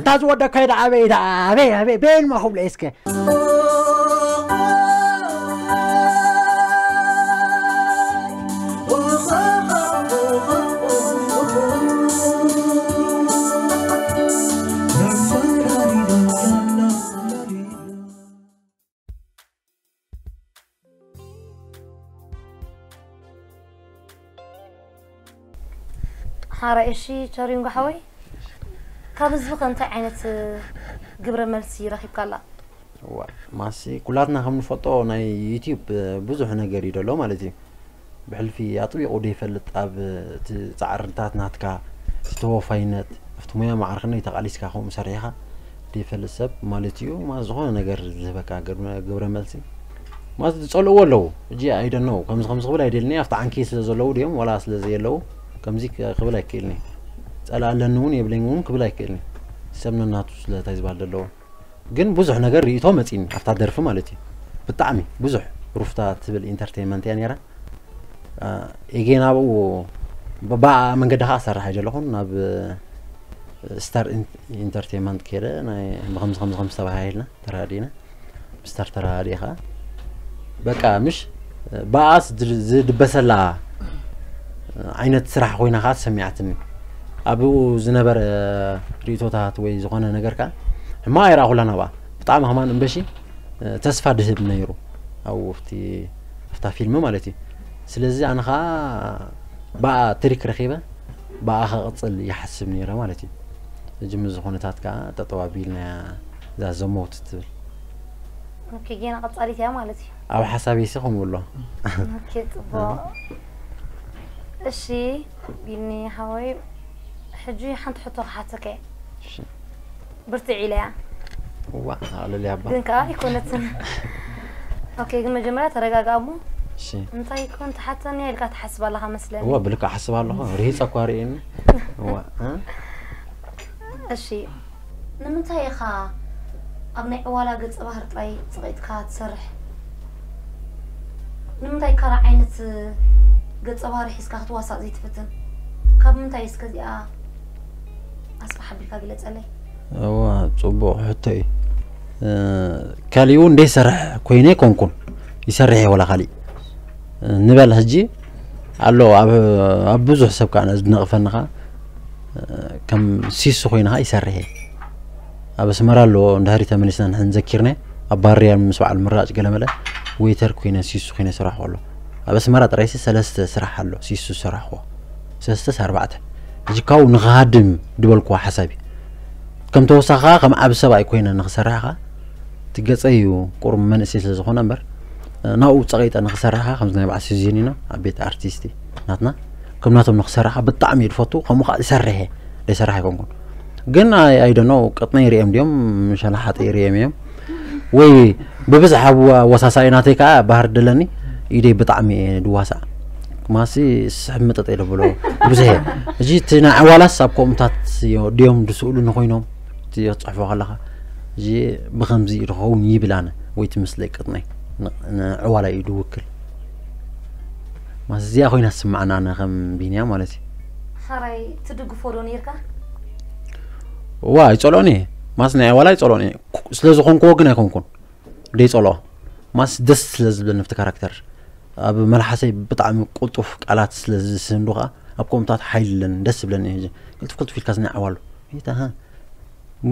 እታ ዝወደካይ ደኣ ኣበይ ደኣ ኣበይ ኣበይ በይን ማ ክብሎ እስከ። ሓራይ እሺ። ቸሪንጎ ሓወይ፣ ካብ ህዝቢ ከ እንታይ ዓይነት ግብረ መልሲ ረኺብካላ? እዋ ማሲ ኩላትና ከም ንፈልጦ ናይ ዩቲዩብ ብዙሕ ነገር እዩ ደሎ ማለት እዩ። ብሕልፊ ኣጥቢቑ ደይፈልጥ ኣብ እቲ ፃዕርታት ናትካ እቲ ተወፋይነት ኣብቲ ሙያ ማዕርክነይ ተቓሊስካ ከምኡ ሰሪሕኻ ደይፈልጥ ሰብ ማለት እዩ። ማ ዝኾነ ነገር ዝህበካ ግብረ ግብረ መልሲ ማለት ዝጸልእዎ ኣለዉ። እጂ ኣይደነው ከምዚ ከምዚ ክብል ኣይደልኒ ኣብቲ ዓንኪ ስለ ዘለዉ ድዮም ዋላ ስለ ዘየለዉ ከምዚ ክብል ኣይክእልኒ። ጸላ ኣለኒ እውን የብለኝ እውን ክብል ኣይክእልኒ። ሰብ ነናቱ ስለ እንታይ ዝበሃል ዘለዎ ግን ብዙሕ ነገር ርእቶ መጺኒ ኣብታ ደርፊ ማለት እዩ። ብጣዕሚ ብዙሕ ሩፍታ ትብል ኢንተርቴንመንት እያ ነይራ። ኤጌን ኣብኡ ብኣ መንገዲ ከዓ ሰርሕ ኣይደለኹን ናብ ስታር ኢንተርቴንመንት ከደ ናይ ብከምዚ ከምዚ ከምዚ ተባሂልና ተራዲና ስታር ተራዲኻ በቃ ምሽ ብኣስ ዝድበሰላ ዓይነት ስራሕ ኮይና ከዓ ተሰሚዓትኒ። ኣብኡ ዝነበረ ርእቶታት ወይ ዝኾነ ነገር ከዓ ሕማቕ ኣይረኣኹላን ኣብኣ። ብጣዕሚ ከማን እምበሺ ተስፋ ድህብ ነይሩ ኣብኡ ኣብቲ ኣብታ ፊልም ማለት እዩ። ስለዚ ኣነ ከዓ ብኣ ትሪክ ረኺበ ብኣ ከቕፅል ይሓስብ ነይረ ማለት እዩ። ሕጂ ምስ ዝኾነታት ከዓ ጠጠው ኣቢልናያ እዛ ዘመውት ትብል ኦኬ፣ ጌና ቀጻሊት እያ ማለት እዩ። ኣብ ሓሳበይ ሲ ከምኡ ኣሎ። ኦኬ፣ ጽቡቕ። እሺ ቢኒ ሓወይ፣ ሕጂ ሓንቲ ሕቶ ክሓተከ እየ። ብርትዕ ኢለያ። እዋ ኣቕልል ያባ። ግን ከዓ ኣይኮነትን። ኦኬ፣ ግን መጀመርያ ተረጋግኣ እሞ እሺ እንታይ ኮን ትሓተኒ ኢልካ ትሓስብ ኣለኻ መስለኒ። እዋ ብልካ ሓስብ ኣለኹ ርሂፀ እኳ ርእየኒ። እዋ እ? እሺ ንምንታይ ኢኻ ኣብ ናይ ዕዋላ ገጸ ባህሪ ጥራይ ጸቒጥካ ትሰርሕ? ንምንታይ ካልእ ዓይነት ገጸ ባህሪ ሒዝካ ክትዋሳእ ዘይትፍትን? ካብ ምንታይ እስከ እዚኣ ኣስፍሕ ኣቢልካ ግለጸለይ። እዋ ፅቡቕ ሕቶ እዩ። ካሊኡ እንደይሰርሕ ኮይነ ኣይኮንኩን ይሰርሕ እየ ወላ ካሊእ ንበል ሕጂ ኣሎ ኣብ ብዙሕ ሰብ ከዓ ዝነቕፈኒ ከዓ ከም ሲሱ ኮይነ ከዓ ይሰርሕ እየ ኣብ ኣስመራ ኣሎ እንድሕሪ ተመሊስና ንሕን ዘኪርና ኣብ ባህርያ ምስ በዓል ምራጭ ገለመለ ወይተር ኮይነ ሲሱ ኮይነ ይሰራሕኩ ኣሎ ኣብ ኣስመራ ጥራይሲ ሰለስተ ስራሕ ኣሎ ሲሱ ዝሰራሕኩዎ ሰለስተ ኣርባዕተ ሕጂ ካብኡ ንክሃድም ዝበልኩዎ ሓሳብ እዩ ከም ተወሳኺ ከዓ ከም ዓብ ሰብኣይ ኮይነ ንክሰርሕ ከዓ እቲ ገፀይ እዩ ቁሩብ መንእሰይ ስለ ዝኾነ እምበር ናብኡ ፀቒጠ ንክሰርሕ ከዓ ከምዚ ናይ በዓል ሲዚኒኖ ኣብ ቤት ኣርቲስቲ ናትና ከም ናቶም ንክሰርሕ ከዓ ብጣዕሚ እየ ዝፈቱ ከምኡ ከዓ ዝሰርሕ እየ ዘይሰርሕ ኣይኮንኩን ግን ኣይደኖ ቅጥነይ ርኦም ድዮም ሸላሓጠይ ርኦም እዮም ወይ ብብዝሕ ኣብ ኣወሳሳኢ ናተይ ከዓ ባህር ደለኒ ኢደይ ብጣዕሚ እየ ድዋሳእ ማሲ ስሕብ መጠጠ ኢለ ብሎ ብዙሕ እየ እዚ እቲ ናይ ዕዋላስ ኣብ ከምኡታት ድዮም ድስእሉ ንኮይኖም እቲ ክትፅሕፎ ከለካ እዚ ብከምዚ እዩ ድኸውን ይብል ኣነ ወይ እቲ ምስለይ ቅጥነይ ንዕዋላ እዩ ድውክል ማስ እዚኣ ኮይና ትስማዕና ኣነ ከም ቢንያ ማለት እዩ ሓራይ ትድግፎ ዶ ነርካ ዋ ኣይፀልኦን እየ ማስ ናይ ዕዋላ ኣይፀልኦን እየ ስለ ዝኾንክዎ ግን ኣይኮንኩን ደይፀልኦ ማስ ደስ ስለ ዝብለኒ ኣብቲ ካራክተር ኣብ መልሓሰይ ብጣዕሚ ቅልጡፍ ቃላት ስለ ዝስንዱ ከዓ ኣብ ከምኡታት ሓይሊ ኣለኒ ደስ ዝብለኒ እዩ ቅልጥፍ ቅልጥፍ ኢልካ ዝናዕዋሉ ይታ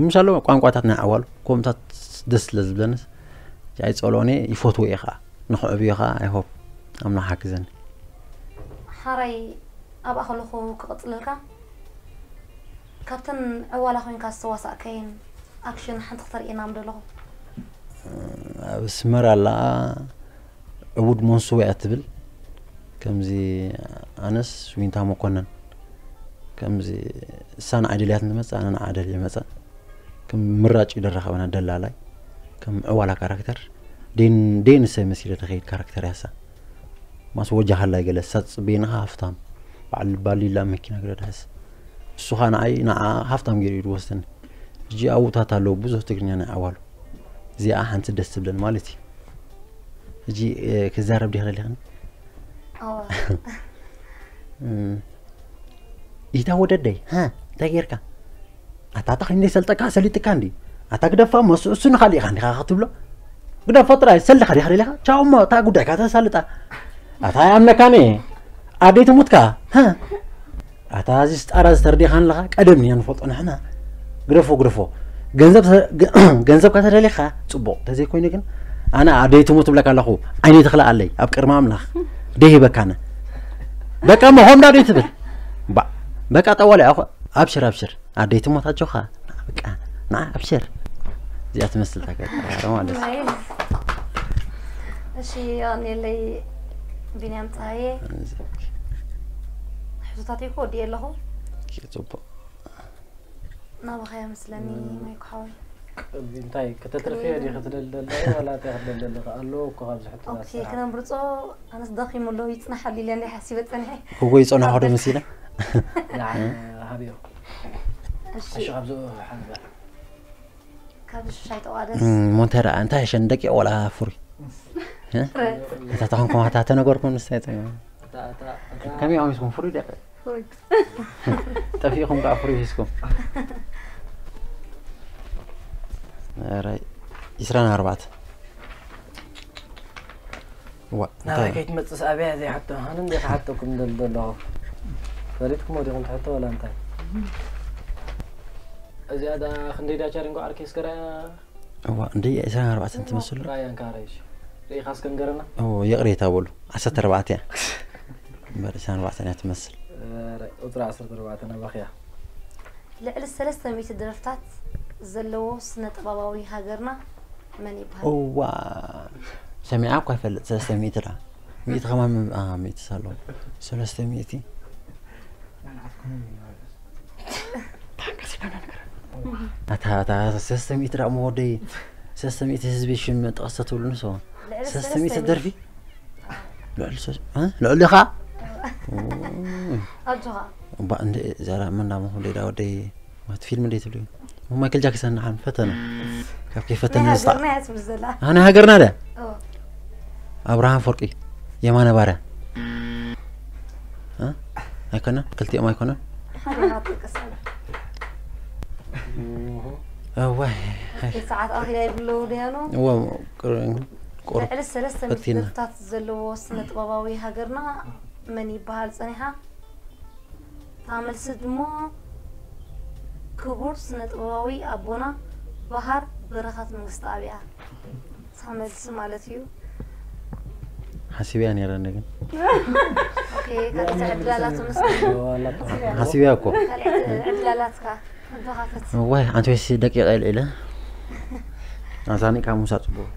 ምሻሎ ቋንቋታት ናይ ዓዋሉ ከምኡታት ደስ ስለ ዝብለኒ ኣይፀልኦን እየ ይፈትዎ እየ ከዓ ንክዕብዮ ከዓ ኣይሆፕ ኣምላኽ ሓግዘኒ ሓራይ ኣብኣ ከለኹ ክቕፅለልካ ካብተን ዕዋላ ኮይንካ ዝተዋሳእካየን ኣክሽን ሓንቲ ክተርእየና ምዶ ኣለኹ ኣብ ኣስመራ ኣላ ዕቡድ መንሱብ እያ ትብል ከምዚ ኣነስ ዊንታ መኮነን ከምዚ እሳ ንዓይ ደልያት ንመፅእ ኣነ ንዓ ደልየ መፀ ከም ምራጭ እዩ ደራኸበና ደላላይ ከም ዕዋላ ካራክተር ደይን ደይን ሰብ መሲለ ንኸይድ ካራክተር ያሳ ማስ ወጃ ሃላይ ገለ ሳት ጽበየና ሃፍታም በዓል ባሊላ መኪና ግረዳስ እሱ ኸኣ ንዓይ ንዓ ሃፍታም ገይሩ እዩ ዝወስደኒ ሕጂ ኣብኡታት ኣለዉ ብዙሕ ትግርኛ ናይ ዓዋሉ እዚኣ ሓንቲ ደስ ትብለን ማለት እዩ ሕጂ ክዛረብ ዲኽን ኣለኽን ኣዋ ኢታ ወደደይ ሃ እንታይ ጌርካ ኣታ ተኸይንደ ሰልጠካ ሰሊጥካ እንዲ ኣታ ግደፋ እሞ እሱ እሱ ንኻሊእኻ እንዲኻ ክትብሎ ግደፎ ጥራይ ሰልኻ ዲኻ ደሊኻ ቻው እሞ እታ ጉዳይካ ተሳልጣ ኣታ ያምነካኒ ኣደይ ትሙትካ ኣታ እዚ ስጣራ ዝተርዲኻን ኣለኻ ቀደም እያ ንፈልጦ ንሕና ግደፎ ግደፎ ገንዘብ ገንዘብካ ተደሊኻ ጽቡቕ ተዘይኮይኑ ግን ኣነ ኣደይ ትሙት ትብለካ ኣለኹ ዓይነይ ትኽልኣለይ ኣብ ቅድሚ ኣምላኽ ደይ ሂበካነ በቃ መሆምዳ ደይ ትብል ባ በቃ ጠዋለ ኣብሽር ኣብሽር ኣደይ ትሞት ኣጆኻ በቃ ንዓ ኣብሽር እዚኣ ትመስል ታገር ማለት እዩ። እሺ የቐንየለይ ቢንያም ፀሃየ። ሕቶታተይ እኮ ወዲኤ ኣለኹ። ጽቡቕ ናባኻ እያ መስለኒ ማይኩ ሓወይ። እንታይ ከተትርፍዮ ዲ ክትደሊ ደለኹ ዋላ እንታይ ክትደሊ ደለኹ ኣለዎ እኮ ካብዚ ሕቶታት ኦኬ ስራሕ። ክነምርፆ ኣነስ ደኺሙ ኣሎ ይፅናሓሉ ኢለ እንደ ሓሲበ ፀኒሐ። እጎ ይጸንሖ ዶ መሲለ ንዓ ሃብዮ እሺ እሺ ካብዚ ሓንዛ ካብ ሽሻይ ተዋደስ ሞንተ ደኣ እንታይ ሸን ደቂ ወላ ፍሩይ እታ ተኾንኩም ኣታ ተነገርኩም ንስታይ ጸ እታ እታ እታ ከመይ ኣሚስኩም ፍሩይ ደቂ ጠፊእኹም ከዓ ፍሩይ ሒዝኩም ራይ ኢስራን ኣርባዕተ ዋ ናባይ እንታይ ከይትመፅስ ኣብያ ዘይሓቶ ኣነ እንደ ክሓተኩም ደል ዘለኹ ፈሊጥኩም ወዲኹም ትሕቶ ወላ እንታይ እዚኣ ዳ ክንደይ ዳቻ ድንጎ ዓርኪ እስከ ራያ እዋ እንደ ኢስራን ኣርባዕተን ትመስሉ ራያ እንካረይሽ ርኢኻ እስከ ንገረና ይቕሬታ በሉ ዓሰርተ ኣርባዕተ እያ እምበር ኢስራን ኣርባዕተን እያ ትመስል ቁፅሪ ዓሰርተ ኣርባዕተ ናባኽያ ልዕሊ ሰለስተ ሚእቲ ደርፍታት ዘለዎ ስነ ጥበባዊ ሃገርና መን ይበሃል? እዋ ሰሚዓ እኳ ይፈልጥ ሰለስተ ሚእቲ ዳ ሚእቲ ከማን ምም- አ፣ ሚእቲ ሳሎ ሰለስተ ሚእቲ ኣታ ኣታ ሰለስተ ሚእቲ ዳ እሞ ወደይ ሰለስተ ሚእቲ ህዝቢ ሽም ጠቐሰ ትብሉ ንሶ ልዕሊ ሰለስተ ሰለስተ ሚእቲ ሚእቲ ደርፊ ልዕሊ ሰለስተ- እ? ልዕሊ ኻ ኣጆኻ እባ እንደ ዘራ መን ዳ መኹ ሌዳ ወደይ ማት ፊልም እንደ ትብሉ ማይክል ጃክሰን ንዓም ፈተነ ካብ ከይፈተነ ናይ ንስታ ሃገርና እያ ትብል ዘላ ኣነ ሃገርና ደ ኦ፣ ኣብርሃም ፈርቂ የማነ ባርያ እ? ኣይኮነ ክልቲኦም ኣይኮነ ሓደ ናጥቀስ እዋይ ሰዓት ኣኺላ ይብሎ ደያኖ እዋ ቁር- ቁር ልዕሊ ሰለስተ ሚእቲ ፈቲና። ደርፍታት ዘለዎ ስነ ጥበባዊ ሃገርና መን ይበሃል ፀኒሓ? እታ መልሲ ድማ ክቡር ስነ ጥበባዊ ኣቦና ባህር በረኸት መንግስቲ ኣብያ እታ መልሲ ማለት እዩ። ሓሲብያ ነይረ ግን ኦኬ፣ ካልእ ዕድል ኣላቶ መስለኒ። ሓሲብያ እኮ ካልእ ዕድል ኣላትካ። እንተኻፈት ዋይ ኣንቲ ወይሲ ደቂቐ ኢለ ኢለ ኣዛኒካ ሙሳ ጽቡቅ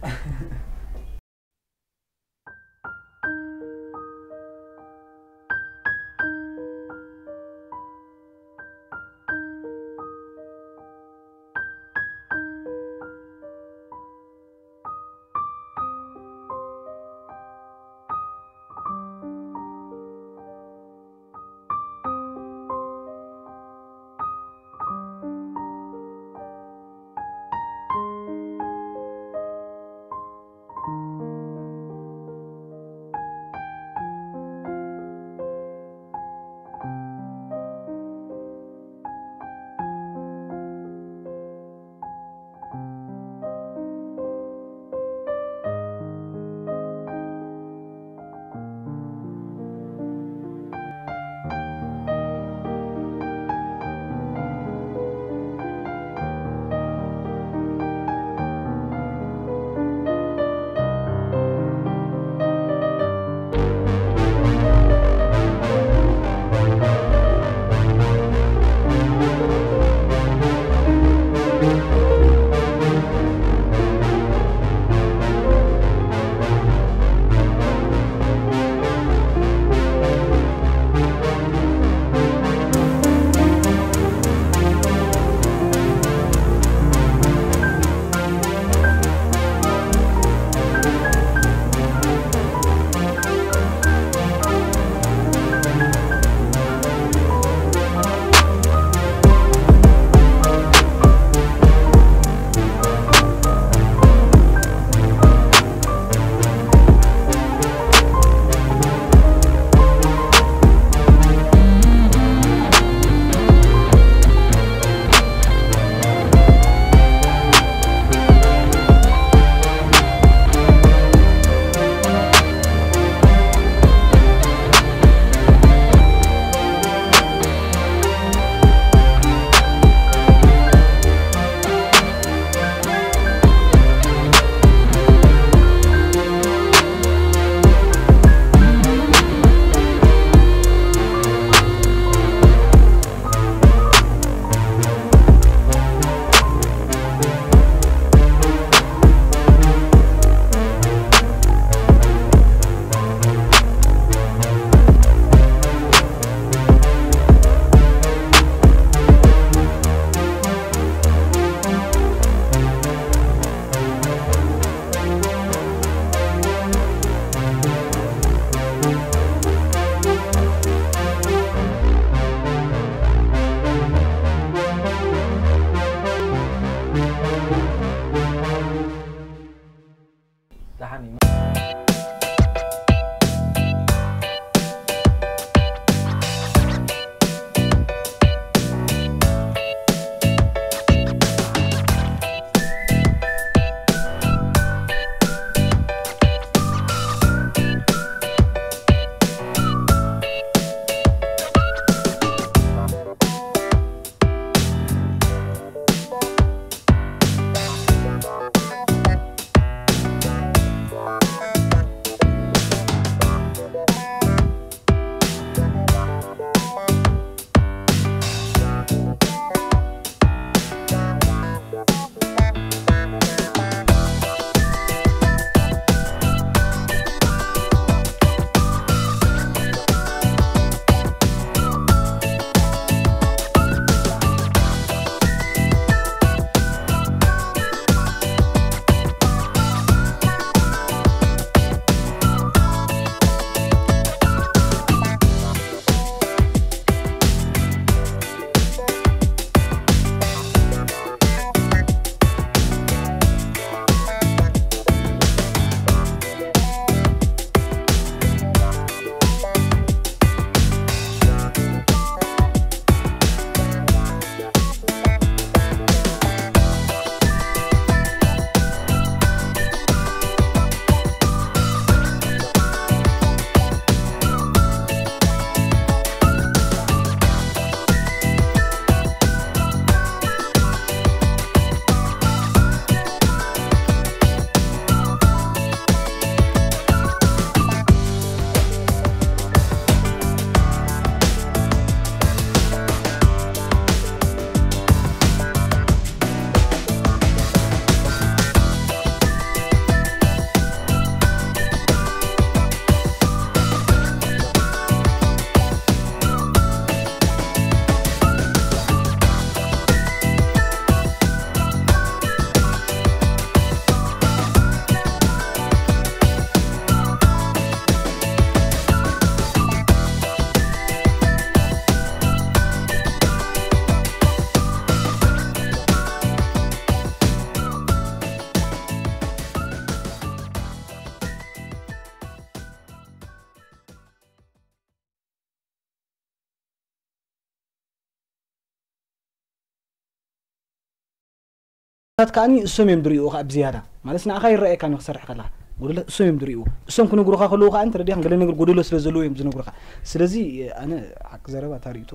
ናት ከኣኒ እሶም እዮም ድርእዩ ከኣ ብዝያዳ ማለት ንኣኻ ይረኣየካ ንክሰርሕ ከለኻ ጎደሎ እሶም እዮም ድርእዩ። እሶም ክነግሩኻ ከለዉ ከኣ እንተ ረዲኻ ገለ ነገር ጎደሎ ስለ ዘለዎ እዮም ዝነግሩኻ። ስለዚ ኣነ ሓቂ ዘረባ ታሪእቶ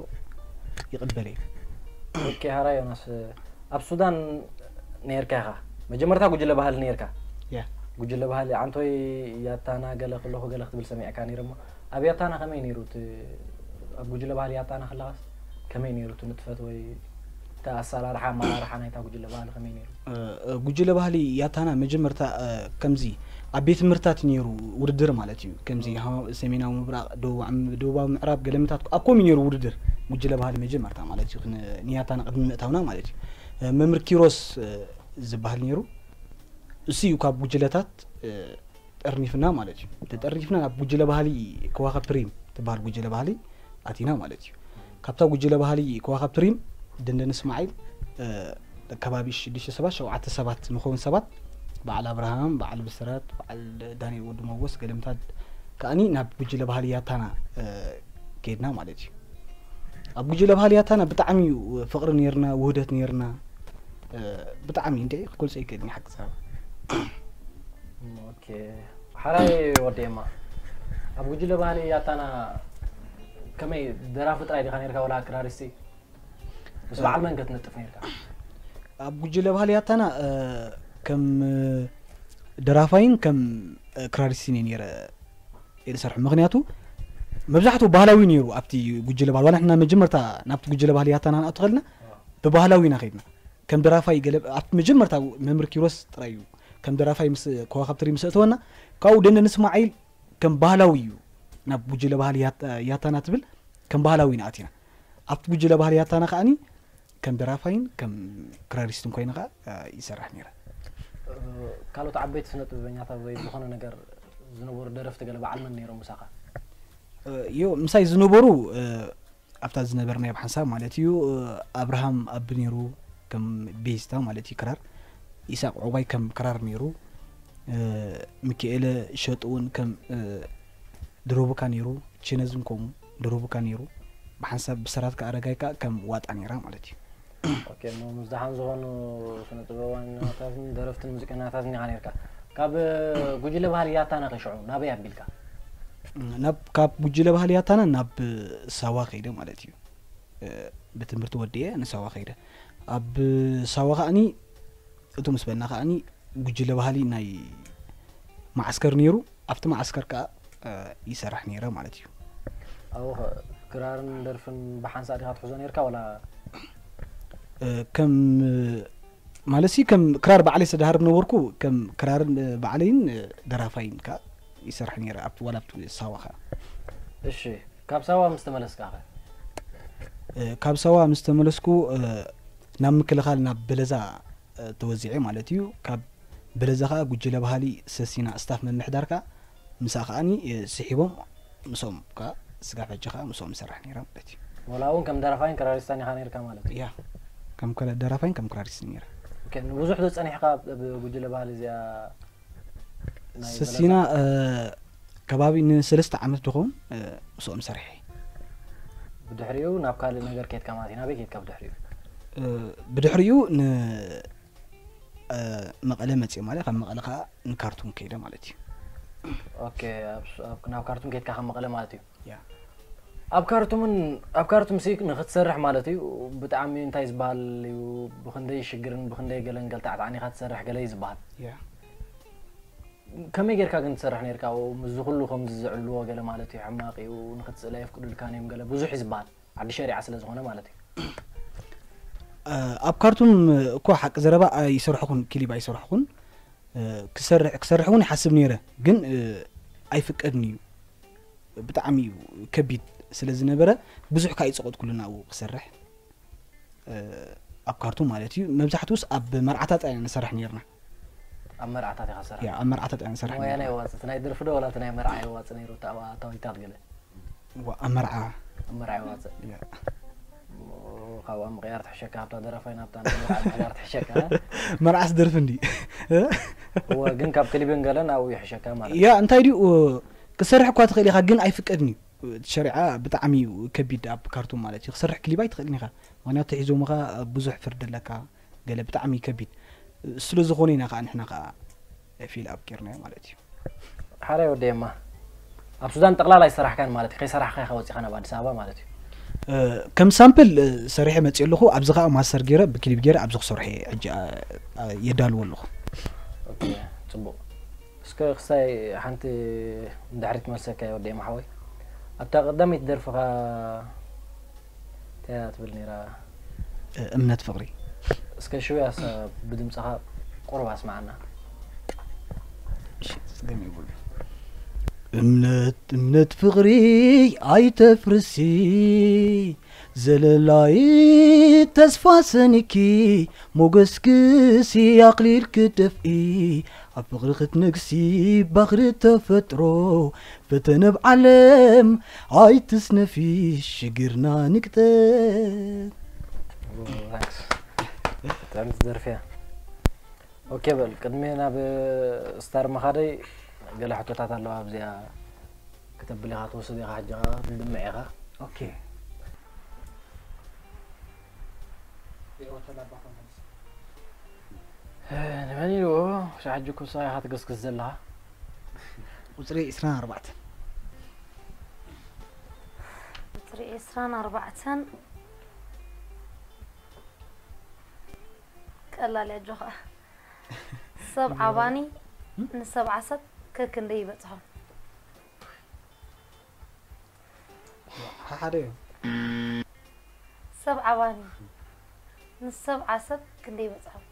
ይቕበለ እዩ። ኦኬ፣ ሃራ ዮናስ፣ ኣብ ሱዳን ነርካ ኢኻ። መጀመርታ ጉጅለ ባህሊ ነርካ። ያ ጉጅለ ባህሊ ዓንቶይ ያታና ገለ ከለኹ ገለ ክትብል ሰሚዕካ ነይረ እሞ ኣብ ያታና ከመይ ነይሩ እቲ ኣብ ጉጅለ ባህሊ ያታና ከለኻስ ከመይ ነይሩ እቲ ንጥፈት ወይ እቲ ኣሰራርሓ ኣመራርሓ ናይታ ጉጅለ ባህሊ ከመይ ነይሩ? ጉጅለ ባህሊ ያታና መጀመርታ ከምዚ ኣብ ቤት ትምህርታት ነይሩ ውድድር ማለት እዩ። ከምዚ ሰሜናዊ ምብራቕ፣ ደቡባዊ ምዕራብ ገለምታት ኣብ ከምኡ ነይሩ ውድድር ጉጅለ ባህሊ መጀመርታ ማለት እዩ። ንያታና ቅድሚ ምእታውና ማለት እዩ። መምህር ኪሮስ ዝበሃል ነይሩ። እሱ እዩ ካብ ጉጅለታት ጠርኒፍና ማለት እዩ። ተጠርኒፍና ናብ ጉጅለ ባህሊ ከዋኸብ ፕሪም ትበሃል ጉጅለ ባህሊ ኣቲና ማለት እዩ። ካብታ ጉጅለ ባህሊ ከዋኸብ ፕሪም ደንደን እስማዒል ከባቢ ሽዱሽተ ሰባት ሸውዓተ ሰባት ንኸውን ሰባት በዓል ኣብርሃም፣ በዓል ብስራት፣ በዓል ዳንኤል ወዲ መወስ ገለምታት ከኣኒ ናብ ጉጅለ ባህሊ ያታና ከይድና ማለት እዩ። ኣብ ጉጅለ ባህሊ ያታና ብጣዕሚ እዩ ፍቕሪ ነይርና፣ ውህደት ነይርና። ብጣዕሚ እንደ ክገልጾ ይክእል ሓቂ ዘረባ። ኦኬ፣ ሓራይ ወዲ ኤማ፣ ኣብ ጉጅለ ባህሊ ያታና ከመይ ደራፊ ጥራይ ዲኻ ነርካ ወላ ክራሪስቲ? ምስ በዓል መን ከ ትነጥፍ ነርካ? ኣብ ጉጅለ ባህሊ ያታና ከም ደራፋይን ከም ክራሪስቲን እየ ነይረ እየ ዝሰርሑ። ምኽንያቱ መብዛሕትኡ ባህላዊ ነይሩ ኣብቲ ጉጅለ ባህሊ። ዋላ ንሕና መጀመርታ ናብቲ ጉጅለ ባህሊ ያታና ክንኣቱ ከለና ብባህላዊ ኢና ከይድና። ከም ደራፋይ ገለ ኣብቲ መጀመርታ መምህር ኪሮስ ጥራይ እዩ ከም ደራፋይ ምስ ከዋኸብቲ ሪም ምስ ኣእተወና፣ ካብኡ ደንደን እስማዒል ከም ባህላዊ እዩ ናብ ጉጅለ ባህሊ ያታና ትብል ከም ባህላዊ ኢና ኣቲና። ኣብቲ ጉጅለ ባህሊ ያታና ከኣኒ ከም ደራፋይን ከም ክራሪስትን ኮይነ ከኣ ይሰርሕ ነይረ። ካልኦት ዓበይቲ ስነ ጥበበኛታት ወይ ዝኾነ ነገር ዝነበሩ ደረፍቲ ገለ በዓል መን ነይሮም ምሳኻ? ዮ ምሳይ ዝነበሩ ኣብታ ዝነበርናዮ ብሓንሳብ ማለት እዩ። ኣብርሃም ኣቢ ነይሩ ከም ቤዝታ ማለት እዩ ክራር፣ ኢሳቅ ዑባይ ከም ክራር ነይሩ፣ እ፣ ሚካኤለ ሸጡ እውን ከም፣ እ፣ ድሮቡካ ነይሩ፣ ቺነዝን ከምኡ ድሮቡካ ነይሩ። ብሓንሳብ ብሰራትካ ኣረጋይ ከኣ ከም ዋጣ ነይራ ማለት እዩ። ኦኬ፣ እሞ ምስ ደሓን ዝኾኑ ስነ ጥበባውያናታትን ደረፍትን ሙዚቀኛታትን ኢኻ ነይርካ። ካብ ጉጅለ ባህሊ ያታና ከ ሽዑ ናበይ ኣቢልካ? ናብ፣ ካብ ጉጅለ ባህሊ ያታና ናብ ሳዋ ከይደ ማለት እዩ። እ፣ ብትምህርቲ ወዲኤ ንሳዋ ከይደ። ኣብ ሳዋ ከኣኒ እቱ ምስ በልና ከኣኒ ጉጅለ ባህሊ ናይ መዓስከር ነይሩ። ኣብቲ መዓስከር ከኣ፣ እ፣ ይሰርሕ ነይረ ማለት እዩ። ኣብኡ ኸ ክራርን ደርፍን ብሓንሳእ ዲኻ ትሕዞ ነይርካ ወላ? እ፣ ከም፣ ማለት ሲ ከም ክራር ባዕለይ ዝተዳሃርብ ነበርኩ፣ ከም ክራርን፣ እ፣ ባዕለይን፣ እ፣ ደራፋይን ከኣ ይሰርሕ ነይረ ኣብቲ፣ ዋላ ኣብቲ ሳዋ ከኣ። እሺ፣ ካብ ሳዋ ምስ ተመለስካ ኸ? እ፣ ካብ ሳዋ ምስ ተመለስኩ፣ እ፣ ናብ ምክልኻል ናብ በለዛ፣ እ፣ ተወዚዐ ማለት እዩ። ካብ በለዛ ኸኣ ጉጅለ ባህሊ ሰሲና ስታፍ ምምሕዳር ከኣ ምሳኣ ከኣኒ፣ እ፣ ስሒቦም ምስኦም ከኣ ስጋብ ሕጂ ከኣ ምስኦም ይሰርሕ ነይረ ማለት እዩ። ወላ እውን ከም ደራፋይን ክራሪስታን ኢኻ ነይርካ ማለት እዩ? ያ፣ ከም ክራ-፣ ደራፋይን ከም ክራሪስትን ነይረ። ኦኬ፣ ንብዙሕ ዶ ጸኒሕካ ኣብ ጉጅለ ባህሊ እዚኣ ናይ ሰሲና፣ በለዛ? እ፣ ከባቢ ንሰለስተ ዓመት ዝኸውን፣ እ፣ ምስኦም ሰርሐ። ብድሕሪኡ ናብ ካልእ ነገር ከይድካ ማለት እዩ። ናበይ ከይድካ ብድሕሪኡ? እ፣ ብድሕሪኡ ን-፣ እ፣ መቐለ መጽእ ማለት ካብ መቐለ ከኣ ንካርቱም ከይደ ማለት እዩ። ኦኬ፣ ኣብ ስ-፣ ኣብ፣ ናብ ካርቱም ከይድካ ካብ መቐለ ማለት እዩ? ያ። ኣብ ካርቱምን፣ ኣብ ካርቱም ሲ ንኽትሰርሕ ማለት እዩ፣ ብጣዕሚ እንታይ ዝበሃል እዩ፣ ብኽንደይ ሽግርን ብኽንደይ ገለን ገልታዕታዕን ኢኻ ትሰርሕ ገለ እዩ ዝበሃል። ያ። ከመይ ጌርካ ግን ትሰርሕ ነይርካ? ምስዚ ኩሉ ከምዚ ዝዕልዎ ገለ ማለት እዩ፣ ሕማቕ እዩ፣ ንኽትስእል ኣየፍቅዱልካን እዮም ገለ ብዙሕ እዩ ዝበሃል፣ ዓዲ ሸሪዓ ስለ ዝኾነ ማለት እዩ። እ፣ ኣብ ካርቱም እኮ ሓቂ ዘረባ ኣይሰርሕኹን፣ ክሊፕ ኣይሰርሕኹን። እ፣ ክሰርሕ፣ ክሰርሕ እውን ይሓስብ ነይረ፣ ግን፣ እ፣ ኣይፍቀድን እዩ። ብጣዕሚ እዩ ከቢድ ስለ ዝነበረ፣ ብዙሕ ከኣ ይጸቐጥኩሉ ናብኡ ክሰርሕ። እ፣ ኣብ ካርቱም ማለት እዩ። መብዛሕትኡስ ኣብ መርዓታት ኢና ንሰርሕ ነይርና። ኣብ መርዓታት ኢኻ ትሰርሕ? ያ፣ ኣብ መርዓታት ኢና ንሰርሕ ሞያ ነይርና። ናይ ዋጽእ፣ ናይ ደርፊ ዶ ወላ እቲ ናይ መርዓ የዋጽእ ነይሩ? እቲ ኣብ ኣታዊታት ገለ? ዋ፣ ኣብ መርዓ። ኣብ መርዓ የዋጽእ? ያ። እሞ ካብኣ ምቕያር ትሕሸካ፣ ኣብታ ደራፋይ ናብታ ናይ መርዓ ምቕያር ትሕሸካ፣ እ? መርዓስ ደርፊ እንዲ። እወ፣ ግን ካብ ክሊብን ገለን ኣብኡ ይሕሸካ ማለት እዩ። ያ፣ እንታይ ድዩ፣ ክሰርሕ እኳ ትኽእል ኢኻ፣ ግን ኣይፍቀድን እዩ። እቲ ሸሪዓ ብጣዕሚ እዩ ከቢድ ኣብ ካርቱም ማለት እዩ። ክሰርሕ ክሊብ ኣይትኽእልን ኢኻ። ምኽንያቱ ተሒዞምኻ ብዙሕ ፍርዲ ኣለካ። ገለ ብጣዕሚ ከቢድ ስለ ዝኾነ ኢና ከኣ ንሕና ከኣ ፊል ኣፕ ጌርናዮ ማለት እዩ። ሓራይ ወደየማ፣ ኣብ ሱዳን ጠቕላላ ኣይሰራሕካን ማለት እዩ። ከይሰራሕካ ኢኻ ወጺኻ ናብ ኣዲስ ኣበባ ማለት እዩ። እ፣ ከም ሳምፕል፣ እ፣ ሰሪሐ መጽእ ኣለኹ። ኣብዚ ከኣ ማስተር ጌረ፣ ብክሊፕ ጌረ ኣብዚ ክሰርሖ እየ ሕጂ፣ እ፣ እ፣ የዳልዎ ኣለኹ። ኦኬ፣ ጽቡቕ። እስከ ክሳይ ሓንቲ ንድሕሪት መልሰካ ወደየማ ሓወይ። ኣብታ ቀዳመይቲ ደርፍኻ እንታይ እያ ትብል ነይራ? እ፣ እምነት ፍቕሪ። እስከ ሽውያስ ብድምጽኻ ቁሩብ ኣስምዓና። እሺ፣ ጸገም የብሉ። እምነት፣ እምነት ፍቕሪ ኣይተፍርሲ፣ ዘለላይ ተስፋ ሰኒኪ፣ ሞገስ ክሲ ኣኽሊል ክደፍኢ፣ ኣብ ፍቕሪ ክትነግሲ ባኽሪ ተፈጥሮ፣ ፈተነ ኣብ ዓለም ኣይትስነፊ፣ ሽግርና ንግጠም። ታንክስ። ጥዕምቲ ደርፊ እያ። ኦኬ፣ በል፣ ቅድሚ ናብ ስታር ምኻደይ ገለ ሕቶታት ኣለዋ ኣብዚኣ ክተብል ኢኻ ትወስድ ኢኻ፣ ሕጂ ኸኣ ክትድምዕ ኢኻ። ኦኬ። ንመን ኢልዎ? ሻሕ ሕጂ ኩሳ ኢኻ ትገስግስ ዘለኻ። ቁጽሪ ዕስራን ኣርባዕተን። ቁጽሪ ዕስራን ኣርባዕተን። ቀላል እያ ኣጆኻ። ሰብ ዓባኒ ንሰብዓ ሰብ ከክንደይ ይበጽሖም? ሓደ እዩ። ሰብ ዓባኒ ንሰብዓ ሰብ ክንደይ ይበጽሖም?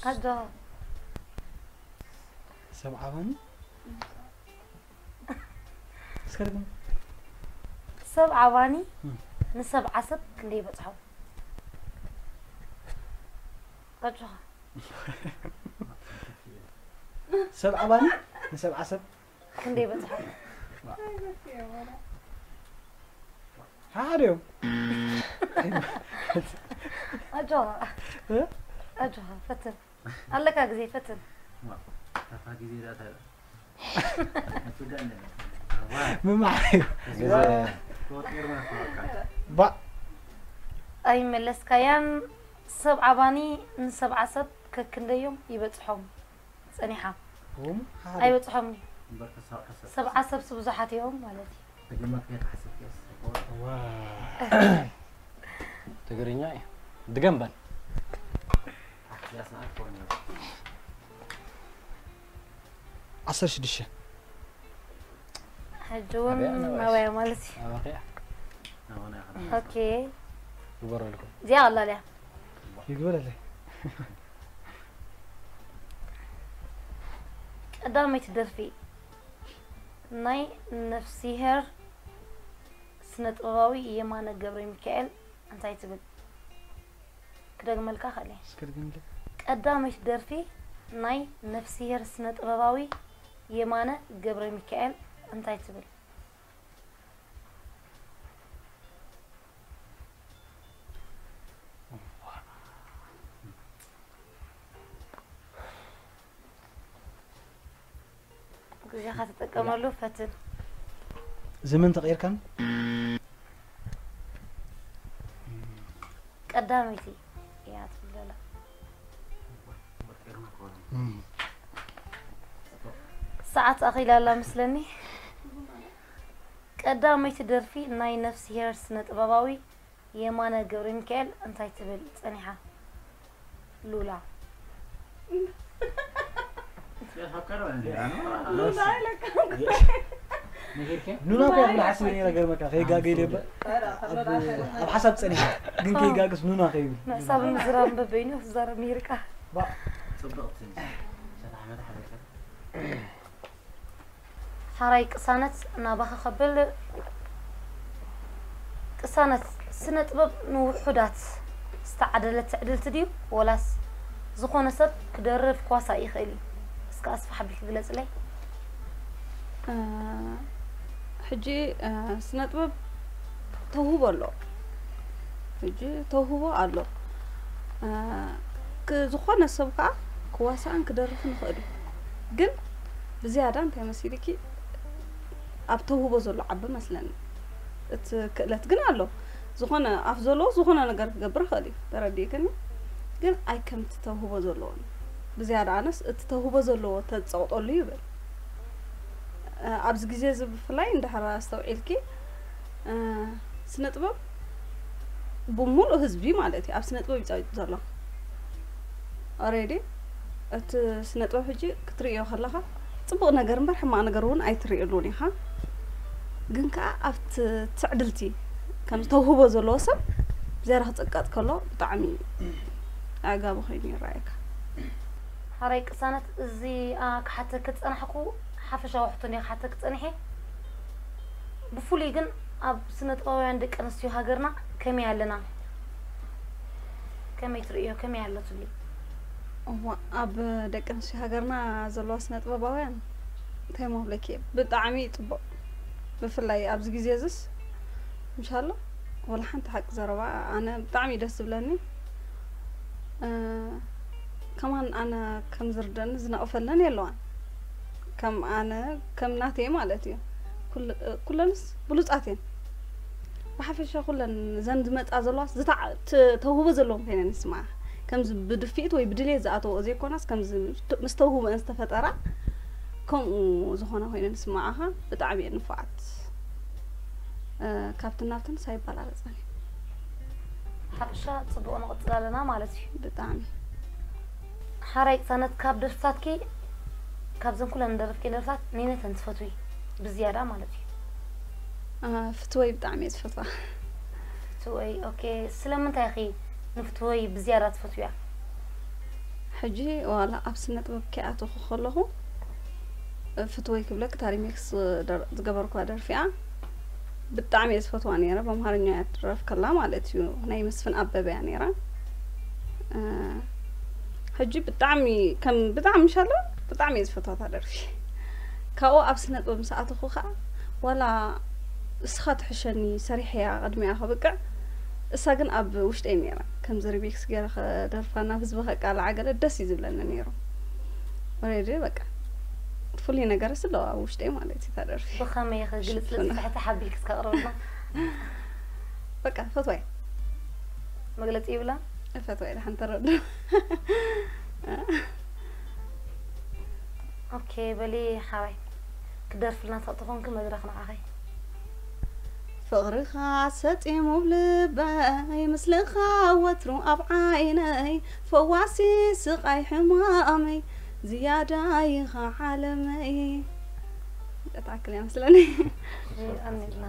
ኣጆኻ። ሰብ ዓባኒ? እስከ ድገም። ሰብ ዓባኒ እም። ንሰብዓ ሰብ ክንደይ ይበጽሖም? ኣጆኻ። ሰብ ዓባኒ ንሰብዓ ሰብ ክንደይ ይበጽሖም? ሓደ እዮም። ኣጆኻ። እ? ኣጆኻ፣ ፈትን። ኣለካ ግዜ ፈትን። እታ ግዜ ዳታ ምማዕ እዩ። ባ ኣይመለስካያን። ሰብ ዓባኒ ንሰብዓ ሰብ ከክንደዮም ይበጽሖም ጸኒሓ። ቡም ሓደ ኣይበጽሖም። ሰብዓ ሰብሲ ብዙሓት እዮም ማለት እዩ። ተገመት ከይተሓሰብክስ ዋ ትግርኛ እዩ። ድገም በል። ዓሰርተ ሽዱሽተ ሕጂ እውን ኣበይ ኣለዋሽ? ናባያ ማለት እዩ። ኣባኺ ናባና ይኸዳ ኦኬ ግበረልኩም። እዚኣ ቀላል እያ። ይግበረለይ። ቀዳመይቲ ደርፊ ናይ ነፍሲሄር ስነ ጥበባዊ የማነ ገብረ ሚካኤል እንታይ ትብል? ክደግመልካ ከለ እስኪ ድገምልኝ። ቀዳመይቲ ደርፊ ናይ ነፍሲሄር ስነ ጥበባዊ የማነ ገብረ ሚካኤል እንታይ ትብል? ግዜኻ ተጠቀመሉ ፈትን። ዘመን ተቐይርካን ቀዳመይቲ እያ ትብለላ። ሰዓት ኣኺላ ኣላ መስለኒ። ቀዳመይቲ ደርፊ ናይ ነፍስሄር ስነ ጥበባዊ የማነ ገብረ ሚካኤል እንታይ ትብል ጸኒሓ? ሉላ። ኑና እኮ ክብል ሓስበ ነይረ። ገርመካ ከይጋገ ኢለ እባ ኣብ ሓሳብ ጸኒሐ ግን ከይጋግስ ኑና ከይብል ምሕሳብ ምዝራብ በበይኑ ክዛረብ ነይርካ። ጽብቕቲ ሰላሕ መድሓ በልካ ሓራይ ቅሳነት ናባኻ ከብል ቅሳነት ስነ ጥበብ ንውሑዳት ዝተዓደለት ትዕድልቲ ድዩ ወላስ ዝኾነ ሰብ ክደርፍ ክዋሳእ ይኽእል እዩ? እስከ ኣስፍሕ ኣቢልኪ ግለጽለይ። ሕጂ ስነ ጥበብ ተውህቦ ኣሎ። ሕጂ ተውህቦ ኣሎ። ክ- ዝኾነ ሰብ ከዓ ክዋሳእን ክደርፍን ይኽእል እዩ። ግን ብዝያዳ እንታይ መሲልኪ ኣብ ተውህቦ ዘሎ ዓቢ መስለኒ። እቲ ክእለት ግን ኣሎ። ዝኾነ ኣፍ ዘለዎ ዝኾነ ነገር ክገብር ይኽእል እዩ። ተረዲእክኒ? ግን ኣይ ከምቲ ተውህቦ ዘለዎን ብዝያዳ ኣነስ እቲ ተውህቦ ዘለዎ ተጸቕጠሉ ይብል። ኣብዚ ግዜ እዚ ብፍላይ እንድሕር ኣስተውዒልኪ ስነ ጥበብ ብሙሉእ ህዝቢ ማለት እዩ ኣብ ስነ ጥበብ ይፃወት ዘሎ። ኦሬዲ እቲ ስነ ጥበብ ሕጂ ክትርእዮ ከለኻ ፅቡቕ ነገር እምበር ሕማቕ ነገር እውን ኣይትርእየሉን ኢኻ። ግን ከዓ ኣብቲ ትዕድልቲ ከም ተውህቦ ዘለዎ ሰብ ዝያዳ ክፅቀጥ ከሎ ብጣዕሚ ኣዕጋቢ ኮይኑ ይረኣየካ። ሓራይ ቅሳነት እዚኣ ክሓተኪ ዝፀናሕኩ ሓፈሻዊ ሕቶ እንዲየ ክሓተኪ ፀኒሐ። ብፍሉይ ግን ኣብ ስነ ጥበባውያን ደቂ ኣንስትዮ ሃገርና ከመይ ኣለና? ከመይ ትርእዮ? ከመይ ኣሎ ትብሊ? እዋ ኣብ ደቂ ኣንስትዮ ሃገርና ዘለዋ ስነ ጥበባውያን እንታይ መብለኪ ብጣዕሚ እዩ ፅቡቕ። ብፍላይ ኣብዚ ግዜ እዝስ ምሻሎ ወላ ሓንቲ ሓቂ ዘረባ ኣነ ብጣዕሚ እዩ ደስ ዝብለኒ። ከማን ኣነ ከም ዝርደኒ ዝነቕፈለን የለዋን። ከም ኣነ ከም ናተይ ማለት እዩ። ኩለንስ ብሉፃት እየን። ብሓፈሻ ኩለን ዘን ዝመፃ ዘለዋ ዝተውህቦ ዘለዎም ኮይነን ይስማዓ። ከምዚ ብድፍኢት ወይ ብድሌት ዝኣተዎ ዘይኮናስ ከምዚ ምስ ተውህቦ እየን ዝተፈጠራ። ከምኡ ዝኾና ኮይነን ይስማዓኻ። ብጣዕሚ እየን ንፉዓት። ካብትን ናብትን ሳይባላለፃን እየን። ሓፈሻ ፅቡቕ ንቕፅል ኣለና ማለት እዩ። ብጣዕሚ ሓራይ ቅሳነት ካብ ደርፍታትኪ ካብዘን ኩለን ደረፍኪ ደርፍታት ነይነተን ትፈትዊ ብዝያዳ ማለት እዩ? ፍትወይ ብጣዕሚ እየ ዝፈትዋ። ፍትወይ ኦኬ። ስለምንታይ ኢኺ ንፍትወይ ብዝያዳ ትፈትውያ? ሕጂ ዋላ ኣብ ስነ ጥበብ ከይኣተኹ ከለኹ ፍትወይ ክብለኪ ታሪሜክስ ዝገበርኳ ደርፊ እያ። ብጣዕሚ እየ ዝፈትዋ ነይረ። ብኣምሃርኛ እያ ትድረፍ ከላ ማለት እዩ። ናይ መስፍን ኣበበ እያ ነይራ። ሕጂ ብጣዕሚ ከም ብጣዕሚ ምሻሎ ብጣዕሚ እየ ዝፈትዋ እታ ደርፊ። ካብኡ ኣብ ስነ ጥበብ ምስ ኣተኹ ከዓ ዋላ እስኻ ትሕሸኒ ሰሪሐያ ቅድሚኣ ከብቅዕ እሳ ግን ኣብ ውሽጠይ ነይራ። ከምዚ ሪሚክስ ገይረ ከደርፋ ናብ ህዝቢ ከቃልዓ ገለ ደስ እዩ ዝብለኒ ነይሩ። ኦሬዲ በቃ ፍሉይ ነገርስ ኣለዋ ኣብ ውሽጠይ ማለት እዩ እታ ደርፊ። ብኸመይ ኢኺ ግልጽልጽ ሽፍና። ትሕቲ ሓቢልኪ እስከ ኣቕርብልና? በቃ ፈትዋይ። መግለጺ ይብላ? ፈትዋይ ደሓን ተረድኦ። ኦኬ፣ በሊ ሓራይ ክደርፍልና ተኾንኪ መድረኽ ንዓኺ። ፍቕርኻ ሰጢሙ ልበይ ምስልኻ ወትሩ ኣብ ዓይነይ ፈዋሲ ስቓይ ሕማመይ ዝያዳ ኢኻ ዓለመይ። ትኣክል እያ መስለኒ። ኣሜና።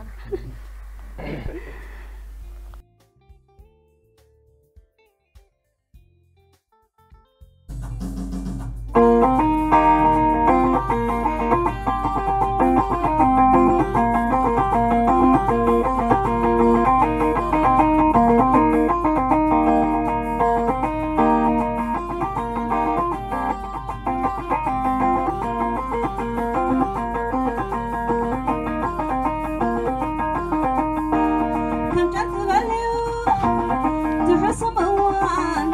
ከም ጨርቂ በልዩ ዝሕሱም እዋን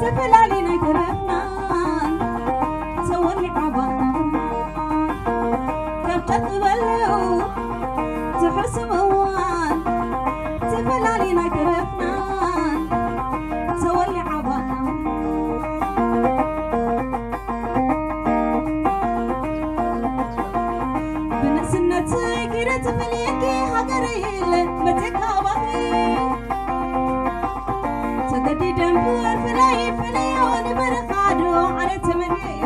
ተፈላሊና ኣይተረፍናን ተወሊዓ ባና ከም ጨርቂ በልዩ ዝሕሱም እዋን ተፈላሊና ኣይተረፍናን ተወሊዓ ባና ብንእስነት ከይደ ተፈልየኪ ሃገረይ ኢለ መፅእ ካባኺ ተገዲደ እምበር ፍለይ ፍለዮ ንበረኻዶ ኣነ ተመንየዮ